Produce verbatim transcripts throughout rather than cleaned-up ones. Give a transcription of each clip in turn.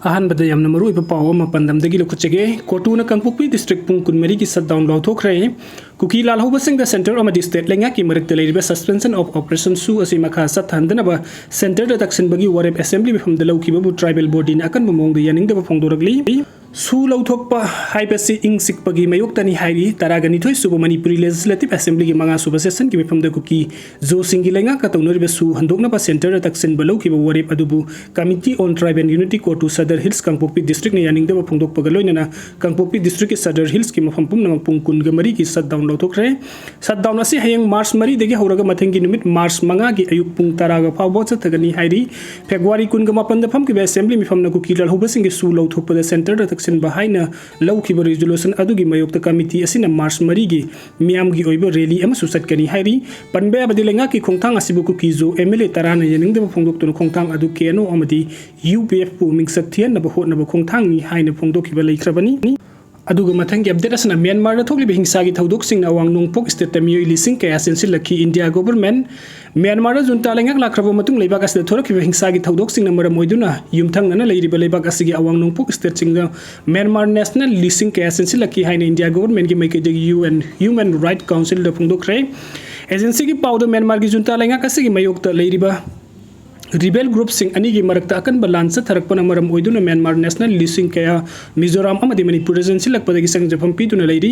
ꯑꯍꯥꯟꯕꯗ ꯌꯥꯝꯅ ꯃꯔꯨꯑꯣꯏꯕ ꯄꯥꯎ ꯑꯃ ꯄꯥꯟꯗꯝꯗꯒꯤ ꯂꯧꯈꯠꯆꯒꯦ꯫ ꯀꯣꯇꯨꯅ ꯀꯥꯡꯄꯣꯛꯄꯤ district ꯄꯨꯡ ꯀꯨꯟꯃꯔꯤꯒꯤ shutdown ꯂꯥꯎꯊꯣꯛꯈ꯭ꯔꯦ꯫ ꯀꯨꯀꯤ ꯂꯥꯜꯍꯧꯕꯁꯤꯡꯗ centre ꯑꯃꯗꯤ state ꯂꯩꯉꯥꯛꯀꯤ ꯃꯔꯛꯇ ꯂꯩꯔꯤꯕ suspension of operation ꯁꯨ ꯑꯁꯤ ꯃꯈꯥ ꯆꯠꯊꯍꯟꯗꯅꯕ centre ꯗ ꯇꯛꯁꯤꯟꯕꯒꯤ ꯋꯥꯔꯦꯞ assembly ꯃꯤꯐꯝꯗ ꯂꯧꯈꯤꯕꯕꯨ tribal body ꯅ ꯑꯀꯟꯕ ꯃꯑꯣꯡꯗ ꯌꯥꯅꯤꯡꯗꯕ ꯐꯣꯡꯗꯣꯔꯛꯂꯤ꯫ ꯁꯨ ꯂꯧꯊꯣꯛꯄ ꯍꯥꯏꯕꯁꯤ ꯏꯪ ꯆꯤꯛꯄꯒꯤ ꯃꯥꯌꯣꯛꯇꯅꯤ ꯍꯥꯏꯔꯤ꯫ ꯇꯔꯥꯒ ꯅꯤꯊꯣꯏ ꯁꯨꯕ ꯃꯅꯤꯄꯨꯔꯤ legislative assembly ꯒꯤ ꯃꯉꯥ ꯁꯨꯕ session ꯒꯤ ꯃꯤꯐꯝꯗ ꯀꯨꯀꯤ ꯖꯣꯁꯤꯡꯒꯤ ꯂꯩꯉꯥꯛꯀ ꯇꯧꯅꯔꯤꯕ ꯁꯨ ꯍꯟꯗꯣꯛꯅꯕ centre ꯗ ꯇꯛꯁꯤꯟꯕ ꯂꯧꯈꯤꯕ ꯋꯥꯔꯦꯞ ꯑꯗꯨꯕꯨ Committee on Tribal Unity, ꯀꯣꯇꯨ Sadar Hills Kangpokpi district ꯅ ꯌꯥꯅꯤꯡꯗꯕ ꯐꯣꯡꯗꯣꯛꯄꯒ ꯂꯣꯏꯅꯅ ꯀꯥꯡꯄꯣꯛꯄꯤ district ꯀꯤ Sadar Hills ꯀꯤ ꯃꯐꯝ ꯄꯨꯝꯅꯃꯛ ꯄꯨꯡ ꯀꯨꯟꯒ ꯃꯔꯤꯒꯤ shutdown ꯂꯥꯎꯊꯣꯛꯈ꯭ꯔꯦ꯫ Shutdown ꯑꯁꯤ ꯍꯌꯦꯡ March ꯃꯔꯤꯗꯒꯤ ꯍꯧꯔꯒ ꯃꯊꯪꯒꯤ ꯅꯨꯃꯤꯠ March ꯃꯉꯥꯒꯤ ꯑꯌꯨꯛ ꯄꯨꯡ ꯇꯔꯥꯒ ꯐꯥꯎꯕ ꯆꯠꯊꯒꯅꯤ ꯍꯥꯏꯔꯤ꯫ February ꯀꯨꯟꯒ ꯃꯥꯄꯟꯗ ꯐꯝꯈꯤꯕ assembly ꯃꯤꯐꯝꯅ ꯀꯨꯀꯤ ꯂꯥꯜꯍꯧꯕꯁꯤꯡꯒꯤ ꯁꯨ ꯂꯧꯊꯣꯛꯄꯗ centre ꯗ ꯇꯛꯁꯤꯟꯕ ꯍꯥꯏꯅ ꯂꯧꯈꯤꯕ resolution ꯑꯗꯨꯒꯤ ꯃꯥꯌꯣꯛꯇ committee ꯑꯁꯤꯅ March ꯃꯔꯤꯒꯤ ꯃꯤꯌꯥꯝꯒꯤ ꯑꯣꯏꯕ rally ꯑꯃꯁꯨ ꯆꯠꯀꯅꯤ ꯍꯥꯏꯔꯤ꯫ ꯄꯟꯕ ꯌꯥꯕꯗꯤ, ꯂꯩꯉꯥꯛꯀꯤ ꯈꯣꯡꯊꯥꯡ ꯑꯁꯤꯕꯨ ꯀꯨꯀꯤ ꯖꯣ MLA ꯇꯔꯥꯅ ꯌꯥꯅꯤꯡꯗꯕ ꯐꯣꯡꯗꯣꯛꯇꯨꯅ ꯈꯣꯡꯊꯥꯡ ꯑꯗꯨ KNO ꯑꯃꯗꯤ UPF ꯄꯨ ꯃꯤꯡꯆꯠ ꯊꯤꯍꯟꯅꯕ ꯍꯣꯠꯅꯕ ꯈꯣꯡꯊꯥꯡꯅꯤ ꯍꯥꯏꯅ ꯐꯣꯡꯗꯣꯛꯈꯤꯕ ꯂꯩꯈ꯭ꯔꯕꯅꯤ꯫ ꯑꯗꯨꯒ ꯃꯊꯪꯒꯤ update ꯑꯁꯤꯅ ꯃ꯭ꯌꯥꯟꯃꯥꯔꯗ ꯊꯣꯛꯂꯤꯕ ꯍꯤꯡꯁꯥꯒꯤ ꯊꯧꯗꯣꯛꯁꯤꯡꯅ ꯑꯋꯥꯡ ꯅꯣꯡꯄꯣꯛ state ꯇ ꯃꯤꯑꯣꯏ ꯂꯤꯁꯤꯡ ꯀꯌꯥ ꯆꯦꯟꯁꯤꯜꯂꯛꯈꯤ꯫ India government ꯃ꯭ꯌꯥꯟꯃꯥꯔꯗ junta ꯂꯩꯉꯥꯛ ꯂꯥꯛꯈ꯭ꯔꯕ ꯃꯇꯨꯡ ꯂꯩꯕꯥꯛ ꯑꯁꯤꯗ ꯊꯣꯔꯛꯈꯤꯕ ꯍꯤꯡꯁꯥꯒꯤ ꯊꯧꯗꯣꯛꯁꯤꯡꯅ ꯃꯔꯝ ꯑꯣꯏꯗꯨꯅ ꯌꯨꯝꯊꯪꯅꯅ ꯂꯩꯔꯤꯕ ꯂꯩꯕꯥꯛ ꯑꯁꯤꯒꯤ ꯑꯋꯥꯡ ꯅꯣꯡꯄꯣꯛ state ꯁꯤꯡꯗ ꯃ꯭ꯌꯥꯟꯃꯥꯔ national ꯂꯤꯁꯤꯡ ꯀꯌꯥ ꯆꯦꯟꯁꯤꯜꯂꯛꯈꯤ ꯍꯥꯏꯅ India government ꯀꯤ ꯃꯥꯏꯀꯩꯗꯒꯤ UN Human Right Council ꯗ ꯐꯣꯡꯗꯣꯛꯈ꯭ꯔꯦ꯫ Agency ꯒꯤ ꯄꯥꯎꯗ ꯃ꯭ꯌꯥꯟꯃꯥꯔꯒꯤ junta ꯂꯩꯉꯥꯛ ꯑꯁꯤꯒꯤ ꯃꯥꯌꯣꯛꯇ ꯂꯩꯔꯤꯕ rebel group ꯁꯤꯡ ꯑꯅꯤꯒꯤ ꯃꯔꯛꯇ ꯑꯀꯟꯕ ꯂꯥꯟ ꯆꯠꯊꯔꯛꯄꯅ ꯃꯔꯝ ꯑꯣꯏꯗꯨꯅ ꯃ꯭ꯌꯥꯟꯃꯥꯔ national ꯂꯤꯁꯤꯡ ꯀꯌꯥ ꯃꯤꯖꯣꯔꯥꯝ ꯑꯃꯗꯤ ꯃꯅꯤꯄꯨꯔꯗ ꯆꯦꯟꯁꯤꯜꯂꯛꯄꯗꯒꯤ ꯆꯪꯖꯐꯝ ꯄꯤꯗꯨꯅ ꯂꯩꯔꯤ꯫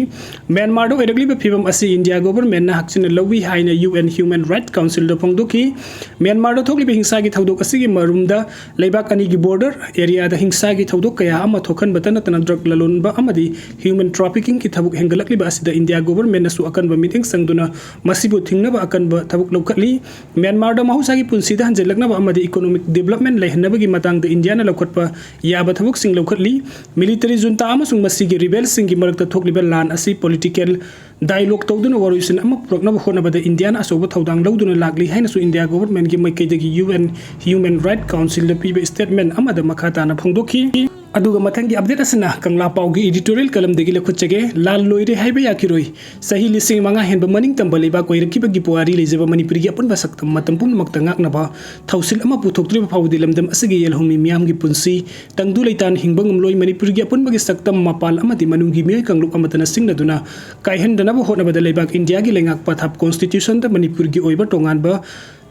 ꯃ꯭ꯌꯥꯟꯃꯥꯔꯗ ꯑꯣꯏꯔꯛꯂꯤꯕ ꯐꯤꯕꯝ ꯑꯁꯤ India government ꯅ ꯍꯛꯆꯤꯟꯅ ꯂꯧꯏ ꯍꯥꯏꯅ UN Human Right Council ꯗ ꯐꯣꯡꯗꯣꯛꯈꯤ꯫ ꯃ꯭ꯌꯥꯟꯃꯥꯔꯗ ꯊꯣꯛꯂꯤꯕ ꯍꯤꯡꯁꯥꯒꯤ ꯊꯧꯗꯣꯛ ꯑꯁꯤꯒꯤ ꯃꯔꯨꯝꯗ ꯂꯩꯕꯥꯛ ꯑꯅꯤꯒꯤ border area ꯗ ꯍꯤꯡꯁꯥꯒꯤ ꯊꯧꯗꯣꯛ ꯀꯌꯥ ꯑꯃ ꯊꯣꯛꯍꯟꯕꯇ ꯅꯠꯇꯅ drug ꯂꯂꯣꯟꯕ ꯑꯃꯗꯤ human trafficking ꯒꯤ ꯊꯕꯛ ꯍꯦꯟꯒꯠꯂꯛꯂꯤꯕ ꯑꯁꯤꯗ India government ꯅꯁꯨ ꯑꯀꯟꯕ ꯃꯤꯠꯌꯦꯡ ꯆꯪꯗꯨꯅ ꯃꯁꯤꯕꯨ ꯊꯤꯡꯅꯕ ꯑꯀꯟꯕ ꯊꯕꯛ ꯂꯧꯈꯠꯂꯤ꯫ ꯃ꯭ꯌꯥꯟꯃꯥꯔꯗ ꯃꯍꯧꯁꯥꯒꯤ ꯄꯨꯟꯁꯤꯗ ꯍꯟꯖꯤꯜꯂꯛꯅꯕ ꯑꯃꯗꯤ economic development ꯂꯩꯍꯟꯅꯕꯒꯤ ꯃꯇꯥꯡꯗ ꯏꯟꯗꯤꯌꯥꯅ ꯂꯧꯈꯠꯄ ꯌꯥꯕ ꯊꯕꯛꯁꯤꯡ ꯂꯧꯈꯠꯂꯤ꯫ Military junta ꯑꯃꯁꯨꯡ ꯃꯁꯤꯒꯤ rebel ꯁꯤꯡꯒꯤ ꯃꯔꯛꯇ ꯊꯣꯛꯂꯤꯕ ꯂꯥꯟ ꯑꯁꯤ political dialogue ꯇꯧꯗꯨꯅ ꯋꯥꯔꯣꯏꯁꯤꯟ ꯑꯃ ꯄꯨꯔꯛꯅꯕ ꯍꯣꯠꯅꯕꯗ ꯏꯟꯗꯤꯌꯥꯅ ꯑꯆꯧꯕ ꯊꯧꯗꯥꯡ ꯂꯧꯗꯨꯅ ꯂꯥꯛꯂꯤ ꯍꯥꯏꯅꯁꯨ ꯏꯟꯗꯤꯌꯥ ꯒꯣꯚꯔꯟꯃꯦꯟꯠꯀꯤ ꯃꯥꯏꯀꯩꯗꯒꯤ UN Human Rights Councilꯗ ꯄꯤꯕ statement ꯑꯃꯗ ꯃꯈꯥ ꯇꯥꯅ ꯐꯣꯡꯗꯣꯛꯈꯤ꯫ ꯑꯗꯨꯒ ꯃꯊꯪꯒꯤ update ꯑꯁꯤꯅ ꯀꯪꯂꯥ ꯄꯥꯎꯒꯤ editorial columnꯗꯒꯤ ꯂꯧꯈꯠꯆꯒꯦ꯫ ꯂꯥꯜ ꯂꯣꯏꯔꯦ ꯍꯥꯏꯕ ꯌꯥꯈꯤꯔꯣꯏ꯫ ꯆꯍꯤ ꯂꯤꯁꯤꯡ ꯃꯉꯥ ꯍꯦꯟꯕ ꯃꯅꯤꯡ ꯇꯝꯕ ꯂꯩꯕꯥꯛ ꯑꯣꯏꯔꯛꯈꯤꯕꯒꯤ ꯄꯨꯋꯥꯔꯤ ꯂꯩꯖꯕ ꯃꯅꯤꯄꯨꯔꯒꯤ ꯑꯄꯨꯟꯕ ꯁꯛꯇꯝ ꯃꯇꯝ ꯄꯨꯝꯅꯃꯛꯇ ꯉꯥꯛꯅꯕ ꯊꯧꯁꯤꯜ ꯑꯃ ꯄꯨꯊꯣꯛꯇ꯭ꯔꯤꯕ ꯐꯥꯎꯕꯗꯤ ꯂꯝꯗꯝ ꯑꯁꯤꯒꯤ ꯌꯦꯜꯍꯧꯃꯤ ꯃꯤꯌꯥꯝꯒꯤ ꯄꯨꯟꯁꯤ ꯇꯪꯗꯨ ꯂꯩꯇꯥꯟ ꯍꯤꯡꯕ ꯉꯝꯂꯣꯏ꯫ ꯃꯅꯤꯄꯨꯔꯒꯤ ꯑꯄꯨꯟꯕꯒꯤ ꯁꯛꯇꯝ ꯃꯄꯥꯟ ꯑꯃꯗꯤ ꯃꯅꯨꯡꯒꯤ ꯃꯤꯑꯣꯏ ꯀꯥꯡꯂꯨꯞ ꯑꯃꯠꯇꯅ ꯁꯤꯡꯅꯗꯨꯅ ꯀꯥꯏꯍꯟꯗꯅꯕ ꯍꯣꯠꯅꯕꯗ ꯂꯩꯕꯥꯛ ꯏꯟꯗꯤꯌꯥꯒꯤ ꯂꯩꯉꯥꯛ ꯄꯊꯥꯞ constitutionꯗ ꯃꯅꯤꯄꯨꯔꯒꯤ ꯑꯣꯏꯕ ꯇꯣꯉꯥꯟꯕ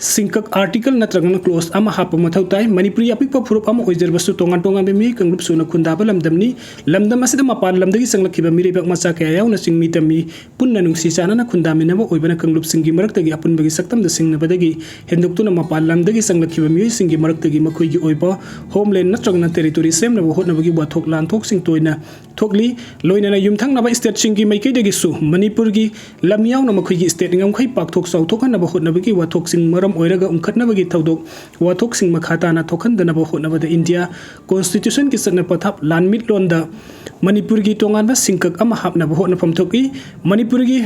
ꯁꯤꯡꯀꯛ article ꯅꯠꯇ꯭ꯔꯒꯅ clause ꯑꯃ ꯍꯥꯞꯄ ꯃꯊꯧ ꯇꯥꯏ꯫ ꯃꯅꯤꯄꯨꯔꯤ ꯑꯄꯤꯛꯄ ꯐꯨꯔꯨꯞ ꯑꯃ ꯑꯣꯏꯖꯔꯕꯁꯨ ꯇꯣꯉꯥꯟ ꯇꯣꯉꯥꯟꯕ ꯃꯤꯑꯣꯏ ꯀꯥꯡꯂꯨꯞ ꯁꯨꯅ ꯈꯨꯟꯗꯥꯕ ꯂꯝꯗꯝꯅꯤ꯫ ꯂꯝꯗꯝ ꯑꯁꯤꯗ ꯃꯄꯥꯟ ꯂꯝꯗꯒꯤ ꯆꯪꯂꯛꯈꯤꯕ ꯃꯤꯔꯩꯕꯥꯛ ꯃꯆꯥ ꯀꯌꯥ ꯌꯥꯎꯅ ꯆꯤꯡꯃꯤ ꯇꯝꯃꯤ ꯄꯨꯟꯅ ꯅꯨꯡꯁꯤ ꯆꯥꯟꯅꯅ ꯈꯨꯟꯗꯥꯃꯤꯟꯅꯕ ꯑꯣꯏꯕꯅ ꯀꯥꯡꯂꯨꯞꯁꯤꯡꯒꯤ ꯃꯔꯛꯇꯒꯤ ꯑꯄꯨꯟꯕꯒꯤ ꯁꯛꯇꯝꯗ ꯁꯤꯡꯅꯕꯗꯒꯤ ꯍꯦꯟꯗꯣꯛꯇꯨꯅ ꯃꯄꯥꯟ ꯂꯝꯗꯒꯤ ꯆꯪꯂꯛꯈꯤꯕ ꯃꯤꯑꯣꯏꯁꯤꯡꯒꯤ ꯃꯔꯛꯇꯒꯤ ꯃꯈꯣꯏꯒꯤ ꯑꯣꯏꯕ homeland ꯅꯠꯇ꯭ꯔꯒꯅ territory ꯁꯦꯝꯅꯕ ꯍꯣꯠꯅꯕꯒꯤ ꯋꯥꯊꯣꯛ ꯂꯥꯟꯊꯣꯛꯁꯤꯡ ꯇꯣꯏꯅ ꯊꯣꯛꯂꯤ꯫ ꯂꯣꯏꯅꯅ ꯌꯨꯝꯊꯪꯅꯕ stateꯁꯤꯡꯒꯤ ꯃꯥꯏꯀꯩꯗꯒꯤꯁꯨ ꯃꯅꯤꯄꯨꯔꯒꯤ ꯂꯝ ꯌꯥꯎꯅ ꯃꯈꯣꯏꯒꯤ state ꯉꯝꯈꯩ ꯄꯥꯛꯊꯣꯛ ꯆꯥꯎꯊꯣꯛꯍꯟꯅꯕ ꯍꯣꯠꯅꯕꯒꯤ ꯋꯥꯊꯣꯛꯁꯤꯡ ꯃꯔꯝ ꯑꯣꯏꯔꯒ ꯎꯪꯈꯠꯅꯕꯒꯤ ꯊꯧꯗꯣꯛ ꯋꯥꯊꯣꯛꯁꯤꯡ ꯃꯈꯥ ꯇꯥꯅ ꯊꯣꯛꯍꯟꯗꯅꯕ ꯍꯣꯠꯅꯕꯗ ꯏꯟꯗꯤꯌꯥ constitutionꯒꯤ ꯆꯠꯅ ꯄꯊꯥꯞ ꯂꯥꯟꯃꯤꯠꯂꯣꯟꯗ ꯃꯅꯤꯄꯨꯔꯒꯤ ꯇꯣꯉꯥꯟꯕ ꯁꯤꯡꯀꯛ ꯑꯃ ꯍꯥꯞꯅꯕ ꯍꯣꯠꯅꯐꯝ ꯊꯣꯛꯏ꯫ ꯃꯅꯤꯄꯨꯔꯒꯤ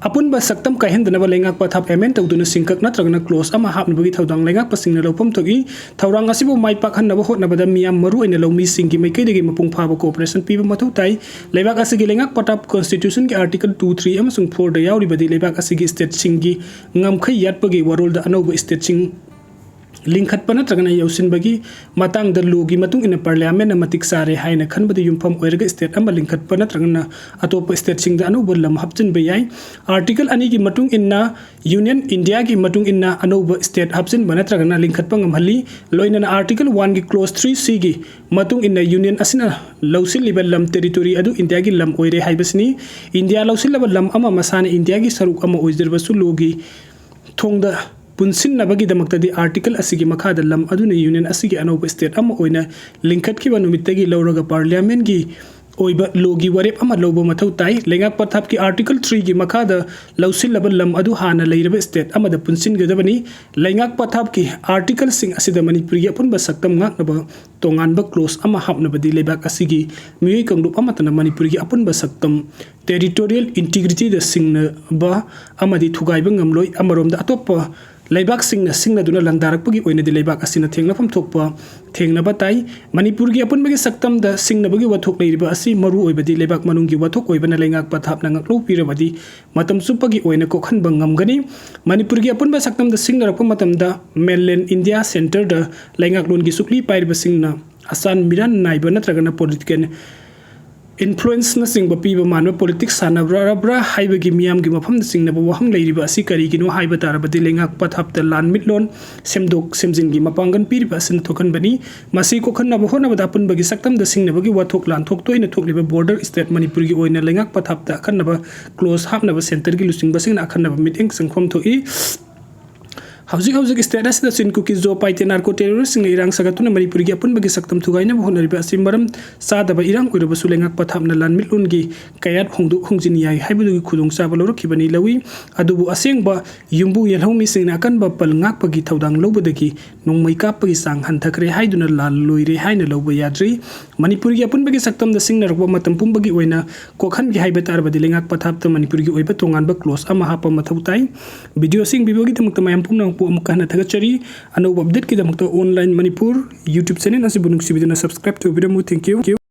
ꯑꯄꯨꯟꯕ ꯁꯛꯇꯝ ꯀꯥꯏꯍꯟꯗꯅꯕ ꯂꯩꯉꯥꯛ ꯄꯊꯥꯞ amend ꯇꯧꯗꯨꯅ ꯁꯤꯡꯀꯛ ꯅꯠꯇ꯭ꯔꯒꯅ clause ꯑꯃ ꯍꯥꯞꯅꯕꯒꯤ ꯊꯧꯗꯥꯡ ꯂꯩꯉꯥꯛꯄꯁꯤꯡꯅ ꯂꯧꯐꯝ ꯊꯣꯛꯏ꯫ ꯊꯧꯔꯥꯡ ꯑꯁꯤꯕꯨ ꯃꯥꯏ ꯄꯥꯛꯍꯟꯅꯕ ꯍꯣꯠꯅꯕꯗ ꯃꯤꯌꯥꯝ ꯃꯔꯨꯑꯣꯏꯅ ꯂꯧꯃꯤꯁꯤꯡꯒꯤ ꯃꯥꯏꯀꯩꯗꯒꯤ ꯃꯄꯨꯡ ꯐꯥꯕ cooperation ꯄꯤꯕ ꯃꯊꯧ ꯇꯥꯏ꯫ ꯂꯩꯕꯥꯛ ꯑꯁꯤꯒꯤ ꯂꯩꯉꯥꯛ ꯄꯊꯥꯞ constitutionꯒꯤ article two, three ꯑꯃꯁꯨꯡ fourꯗ ꯌꯥꯎꯔꯤꯕꯗꯤ ꯂꯩꯕꯥꯛ ꯑꯁꯤꯒꯤ stateꯁꯤꯡꯒꯤ ꯉꯝꯈꯩ ꯌꯥꯠꯄꯒꯤ ꯋꯥꯔꯣꯜꯗ ꯑꯅꯧꯕ stateꯁꯤꯡ ꯂꯤꯡꯈꯠꯄ ꯅꯠꯇ꯭ꯔꯒꯅ ꯌꯧꯁꯤꯟꯕꯒꯤ ꯃꯇꯥꯡꯗ lawꯒꯤ ꯃꯇꯨꯡ ꯏꯟꯅ parliamentꯅ ꯃꯇꯤꯛ ꯆꯥꯔꯦ ꯍꯥꯏꯅ ꯈꯟꯕꯗ ꯌꯨꯝꯐꯝ ꯑꯣꯏꯔꯒ state ꯑꯃ ꯂꯤꯡꯈꯠꯄ ꯅꯠꯇ꯭ꯔꯒꯅ ꯑꯇꯣꯞꯄ stateꯁꯤꯡꯗ ꯑꯅꯧꯕ ꯂꯝ ꯍꯥꯞꯆꯤꯟꯕ ꯌꯥꯏ꯫ Article ꯑꯅꯤꯒꯤ ꯃꯇꯨꯡ ꯏꯟꯅ Union Indiaꯒꯤ ꯃꯇꯨꯡ ꯏꯟꯅ ꯑꯅꯧꯕ state ꯍꯥꯞꯆꯤꯟꯕ ꯅꯠꯇ꯭ꯔꯒꯅ ꯂꯤꯡꯈꯠꯄ ꯉꯝꯍꯜꯂꯤ꯫ ꯂꯣꯏꯅꯅ Article oneꯒꯤ clause three Cꯒꯤ ꯃꯇꯨꯡ ꯏꯟꯅ Union ꯑꯁꯤꯅ ꯂꯧꯁꯤꯜꯂꯤꯕ ꯂꯝ territory ꯑꯗꯨ ꯏꯟꯗꯤꯌꯥꯒꯤ ꯂꯝ ꯑꯣꯏꯔꯦ ꯍꯥꯏꯕꯁꯤꯅꯤ꯫ ꯏꯟꯗꯤꯌꯥ ꯂꯧꯁꯤꯜꯂꯕ ꯂꯝ ꯑꯃ ꯃꯁꯥꯅ ꯏꯟꯗꯤꯌꯥꯒꯤ ꯁꯔꯨꯛ ꯑꯃ ꯑꯣꯏꯖꯔꯕꯁꯨ lawꯒꯤ ꯊꯣꯡꯗ ꯄꯨꯟꯁꯤꯟꯅꯕꯒꯤꯗꯃꯛꯇꯗꯤ article ꯑꯁꯤꯒꯤ ꯃꯈꯥꯗ ꯂꯝ ꯑꯗꯨꯅ Union ꯑꯁꯤꯒꯤ ꯑꯅꯧꯕ state ꯑꯃ ꯑꯣꯏꯅ ꯂꯤꯡꯈꯠꯈꯤꯕ ꯅꯨꯃꯤꯠꯇꯒꯤ ꯂꯧꯔꯒ parliamentꯀꯤ ꯑꯣꯏꯕ ꯂꯣꯒꯤ ꯋꯥꯔꯦꯞ ꯑꯃ ꯂꯧꯕ ꯃꯊꯧ ꯇꯥꯏ꯫ ꯂꯩꯉꯥꯛ ꯄꯊꯥꯞꯀꯤ ꯑꯥꯔꯇꯤꯀꯜ ꯊ꯭ꯔꯤꯒꯤ ꯃꯈꯥꯗ ꯂꯧꯁꯤꯜꯂꯕ ꯂꯝ ꯑꯗꯨ ꯍꯥꯟꯅ ꯂꯩꯔꯕ ꯁ꯭ꯇꯦꯠ ꯑꯃꯗ ꯄꯨꯟꯁꯤꯟꯒꯗꯕꯅꯤ꯫ ꯂꯩꯉꯥꯛ ꯄꯊꯥꯞꯀꯤ ꯑꯥꯔꯇꯤꯀꯜꯁꯤꯡ ꯑꯁꯤꯗ ꯃꯅꯤꯄꯨꯔꯒꯤ ꯑꯄꯨꯟꯕ ꯁꯛꯇꯝ ꯉꯥꯛꯅꯕ ꯇꯣꯉꯥꯟꯕ ꯀ꯭ꯂꯣꯁ ꯑꯃ ꯍꯥꯞꯅꯕꯗꯤ ꯂꯩꯕꯥꯛ ꯑꯁꯤꯒꯤ ꯃꯤꯑꯣꯏ ꯀꯥꯡꯂꯨꯞ ꯑꯃꯠꯇꯅ ꯃꯅꯤꯄꯨꯔꯒꯤ ꯑꯄꯨꯟꯕ ꯁꯛꯇꯝ, ꯇꯦꯔꯤꯇꯣꯔꯤꯌꯦꯜ ꯏꯟꯇꯤꯒ꯭ꯔꯤꯇꯤꯗ ꯁꯤꯡꯅꯕ ꯑꯃꯗꯤ ꯊꯨꯒꯥꯏꯕ ꯉꯝꯂꯣꯏ꯫ ꯑꯃꯔꯣꯝꯗ, ꯑꯇꯣꯞꯄ ꯂꯩꯕꯥꯛꯁꯤꯡꯅ ꯁꯤꯡꯅꯗꯨꯅ ꯂꯥꯟꯗꯥꯔꯛꯄꯒꯤ ꯑꯣꯏꯅꯗꯤ ꯂꯩꯕꯥꯛ ꯑꯁꯤꯅ ꯊꯦꯡꯅꯐꯝ ꯊꯣꯛꯄ ꯊꯦꯡꯅꯕ ꯇꯥꯏ꯫ ꯃꯅꯤꯄꯨꯔꯒꯤ ꯑꯄꯨꯟꯕꯒꯤ ꯁꯛꯇꯝꯗ ꯁꯤꯡꯅꯕꯒꯤ ꯋꯥꯊꯣꯛ ꯂꯩꯔꯤꯕ ꯑꯁꯤ ꯃꯔꯨ ꯑꯣꯏꯕꯗꯤ ꯂꯩꯕꯥꯛ ꯃꯅꯨꯡꯒꯤ ꯋꯥꯊꯣꯛ ꯑꯣꯏꯕꯅ ꯂꯩꯉꯥꯛ ꯄꯊꯥꯞꯅ ꯉꯥꯛꯂꯧ ꯄꯤꯔꯕꯗꯤ ꯃꯇꯝ ꯆꯨꯞꯄꯒꯤ ꯑꯣꯏꯅ ꯀꯣꯛꯍꯟꯕ ꯉꯝꯒꯅꯤ꯫ ꯃꯅꯤꯄꯨꯔꯒꯤ ꯑꯄꯨꯟꯕ ꯁꯛꯇꯝꯗ ꯁꯤꯡꯅꯔꯛꯄ ꯃꯇꯝꯗ mainland India centreꯗ ꯂꯩꯉꯥꯛꯂꯣꯟꯒꯤ ꯁꯨꯛꯂꯤ ꯄꯥꯏꯔꯤꯕꯁꯤꯡꯅ ꯑꯆꯥꯟ ꯃꯤꯔꯥꯟ ꯅꯥꯏꯕ ꯅꯠꯇ꯭ꯔꯒꯅ political influenceꯅꯆꯤꯡꯕ ꯄꯤꯕ ꯃꯥꯟꯕ politics ꯁꯥꯟꯅꯔꯕ꯭ꯔꯥ ꯍꯥꯏꯕꯒꯤ ꯃꯤꯌꯥꯝꯒꯤ ꯃꯐꯝꯗ ꯆꯤꯡꯅꯕ ꯋꯥꯍꯪ ꯂꯩꯔꯤꯕ ꯑꯁꯤ ꯀꯔꯤꯒꯤꯅꯣ ꯍꯥꯏꯕ ꯇꯥꯔꯕꯗꯤ ꯂꯩꯉꯥꯛ ꯄꯊꯥꯞꯇ ꯂꯥꯟꯃꯤꯠꯂꯣꯟ ꯁꯦꯝꯗꯣꯛ ꯁꯦꯝꯖꯤꯟꯒꯤ ꯃꯄꯥꯡꯒꯜ ꯄꯤꯔꯤꯕ ꯑꯁꯤꯅ ꯊꯣꯛꯍꯟꯕꯅꯤ꯫ ꯃꯁꯤ ꯀꯣꯛꯍꯟꯅꯕ ꯍꯣꯠꯅꯕꯗ ꯑꯄꯨꯟꯕꯒꯤ ꯁꯛꯇꯝꯗ ꯁꯤꯡꯅꯕꯒꯤ ꯋꯥꯊꯣꯛ ꯂꯥꯟꯊꯣꯛ ꯇꯣꯏꯅ ꯊꯣꯛꯂꯤꯕ border state ꯃꯅꯤꯄꯨꯔꯒꯤ ꯑꯣꯏꯅ ꯂꯩꯉꯥꯛ ꯄꯊꯥꯞꯇ ꯑꯈꯟꯅꯕ ꯀ꯭ꯂꯣꯁ ꯍꯥꯞꯅꯕ centreꯒꯤ ꯂꯨꯆꯤꯡꯕꯁꯤꯡꯅ ꯑꯈꯟꯅꯕ ꯃꯤꯠꯌꯦꯡ ꯆꯪꯐꯝ ꯊꯣꯛꯏ꯫ ꯍꯧꯖꯤꯛ ꯍꯧꯖꯤꯛ state ꯑꯁꯤꯗ ꯆꯤꯟ ꯀꯨꯀꯤ ꯖꯣ ꯄꯥꯏꯇꯦ narco terroristꯁꯤꯡꯅ ꯏꯔꯥꯡ ꯁꯥꯒꯠꯇꯨꯅ ꯃꯅꯤꯄꯨꯔꯒꯤ ꯑꯄꯨꯟꯕꯒꯤ ꯁꯛꯇꯝ ꯊꯨꯒꯥꯏꯅꯕ ꯍꯣꯠꯅꯔꯤꯕ ꯑꯁꯤ ꯃꯔꯝ ꯆꯥꯗꯕ ꯏꯔꯥꯡ ꯑꯣꯏꯔꯕꯁꯨ ꯂꯩꯉꯥꯛ ꯄꯊꯥꯞꯅ ꯂꯥꯟꯃꯤꯠꯂꯣꯟꯒꯤ ꯀꯌꯥꯠ ꯍꯣꯡꯗꯣꯛ ꯍꯣꯡꯖꯤꯟ ꯌꯥꯏ ꯍꯥꯏꯕꯗꯨꯒꯤ ꯈꯨꯗꯣꯡꯆꯥꯕ ꯂꯧꯔꯛꯈꯤꯕꯅꯤ ꯂꯧꯏ꯫ ꯑꯗꯨꯕꯨ ꯑꯁꯦꯡꯕ ꯌꯨꯝꯕꯨ ꯌꯦꯜꯍꯧꯃꯤꯁꯤꯡꯅ ꯑꯀꯟꯕ ꯄꯜ ꯉꯥꯛꯄꯒꯤ ꯊꯧꯗꯥꯡ ꯂꯧꯕꯗꯒꯤ ꯅꯣꯡꯃꯩ ꯀꯥꯞꯄꯒꯤ ꯆꯥꯡ ꯍꯟꯊꯈ꯭ꯔꯦ ꯍꯥꯏꯗꯨꯅ ꯂꯥꯜ ꯂꯣꯏꯔꯦ ꯍꯥꯏꯅ ꯂꯧꯕ ꯌꯥꯗ꯭ꯔꯤ꯫ ꯃꯅꯤꯄꯨꯔꯒꯤ ꯑꯄꯨꯟꯕꯒꯤ ꯁꯛꯇꯝꯗ ꯁꯤꯡꯅꯔꯛꯄ ꯃꯇꯝ ꯄꯨꯝꯕꯒꯤ ꯑꯣꯏꯅ ꯀꯣꯛꯍꯟꯒꯦ ꯍꯥꯏꯕ ꯇꯥꯔꯕꯗꯤ ꯂꯩꯉꯥꯛ ꯄꯊꯥꯞꯇ ꯃꯅꯤꯄꯨꯔꯒꯤ ꯑꯣꯏꯕ ꯇꯣꯉꯥꯟꯕ ꯀ꯭ꯂꯣꯁ ꯑꯃ ꯍꯥꯞꯄ ꯃꯊꯧ ꯇꯥꯏ꯫ ꯚꯤꯗꯤꯑꯣ ꯑꯁꯤ ꯌꯦꯡꯕꯤꯕꯒꯤꯗꯃꯛꯇ ꯃꯌꯥꯝ ꯄꯨꯝꯅꯃꯛꯄꯨ ꯑꯃꯨꯛꯀ ꯍꯟꯅ ꯊꯥꯒꯠꯆꯔꯤ꯫ ꯑꯅꯧꯕ updateꯀꯤꯗꯃꯛꯇ Online Manipur YouTube channel ꯑꯁꯤꯕꯨ ꯅꯨꯡꯁꯤꯕꯤꯗꯨꯅ subscribe ꯇꯧꯕꯤꯔꯝꯃꯨ꯫ Thank you꯫